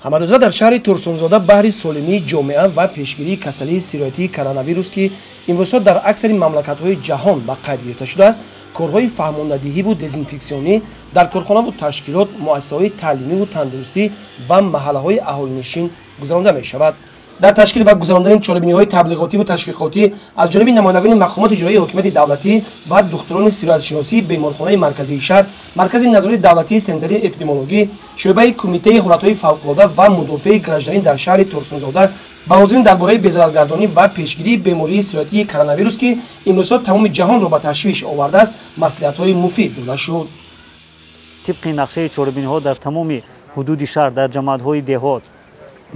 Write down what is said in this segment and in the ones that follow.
Ҳамарӯза дар шаҳри Турсунзода баҳри солимии ҷомеа ва пешгирии касалии сироятии коронавирус, ки имрӯзҳо дар аксари мамлакатҳои ҷаҳон ба қайд гирифта шудааст, корҳои фаҳмондадиҳиву дезинфексионӣ дар корхонаву ташкилот, муассисаҳои таълимиву тандурустӣ ва маҳаллаҳои аҳолинишин гузаронда мешавад. Дар ташкил ва гузарондани чорабиниҳои таблиғотиву ташвиқотӣ аз ҷониби намояндагони мақомоти иҷроии ҳокимияти давлатӣ ва духтурони сироятшиносии беморхонаи марказии шаҳр, Маркази назорати давлатии санитарии эпидемиологӣ, шӯъбаи Кумитаи ҳолатҳои фавқулода ва мудофиаи гражданӣ дар шаҳри Турсунзода ба ҳозирин дар бораи безараргардонӣ ва пешгирии бемории сироятии коронавирус, ки имрӯзҳо тамоми ҷаҳонро ба ташвиш овардааст, маслиҳатҳои муфид дода шуд. Тибқи нақшаи чорабиниҳо дар тамоми ҳудуди шаҳр, дар ҷамоатҳои деҳот,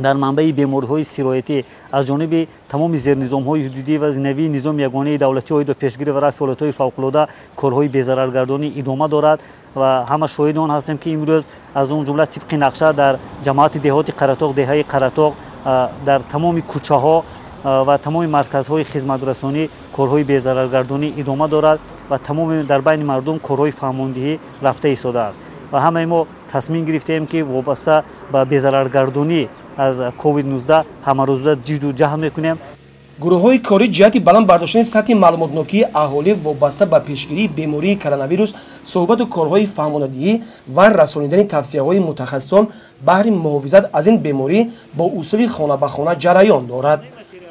дар манбаи бемориҳои сироятӣ аз ҷониби тамоми зернизомҳои ҳудудӣ ва зинавии низоми ягонаи давлатӣ оид ба пешгирӣ ва рафъи ҳолатҳои фавқулода корҳои безараргардонӣ идома дорад ва ҳама шоҳиди он ҳастем, ки имрӯз аз он ҷумла тибқи нақша дар ҷамоати деҳоти Қаратоқ, деҳаи Қаратоқ, дар тамоми кӯчаҳо ва тамоми марказҳои хизматрасонӣ корҳои безараргардонӣ идома дорад ва тамоми дар байни мардум корҳои фаҳмондиҳӣ рафта истодааст. Ва ҳамаи мо тасмим гирифтаем, ки вобаста ба безараргардонӣ аз COVID-19 ҳамарӯза ҷидду ҷаҳд мекунем. Гурӯҳҳои корӣ ҷиҳати баланд бардоштани сатҳи маълумотнокии аҳолӣ вобаста ба пешгирии бемории коронавирус, суҳбату корҳои фаҳмонадиҳӣ ва расонидани тавсияҳои мутахассисон баҳри муҳофизат аз ин беморӣ бо усули хона ба хона ҷараён дорад.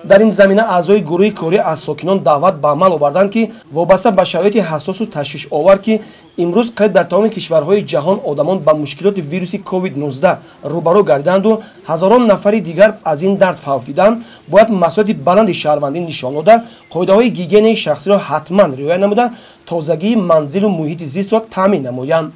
Дар ин замина аъзои гурӯҳи корӣ аз сокинон даъват ба амал оварданд, ки вобаста ба шароити ҳассосу ташвишовар, ки имрӯз қариб дар тамоми кишварҳои ҷаҳон одамон ба мушкилоти вируси COVID-19 рӯбарӯ гарданду ҳазорон нафари дигар аз ин дард фавт диданд, бояд масъулияти баланди шаҳрвандӣ нишон дода, қоидаҳои гигиенаи шахсиро ҳатман риоя намуда, тозагии манзилу муҳити зистро таъмин намоянд.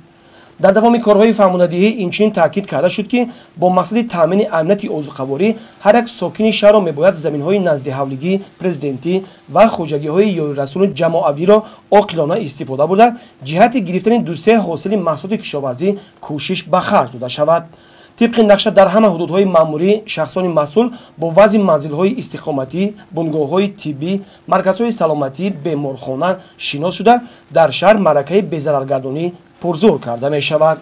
Дар давоми корҳои фаҳмонадиҳӣ инчунин таъкид карда шуд, ки бо мақсади таъмини амнияти озуқаворӣ ҳар як сокини шаҳрро мебояд заминҳои наздиҳавлигӣ, президентӣ ва хоҷагиҳои ёрирасону ҷамоавиро оқилона истифода бурда, ҷиҳати гирифтани дусе ҳосили маҳсулоти кишоварзӣ кӯшиш ба харҷ дода шавад. Тибқи нақша дар ҳама ҳудудҳои маъмурӣ шахсони масъул бо вазъи манзилҳои истиқоматӣ, бунгоҳҳои тиббӣ, марказҳои саломатӣ, беморхона шинос шуда, дар шаҳр маъракаи безараргардонӣ пурзур карда мешавад.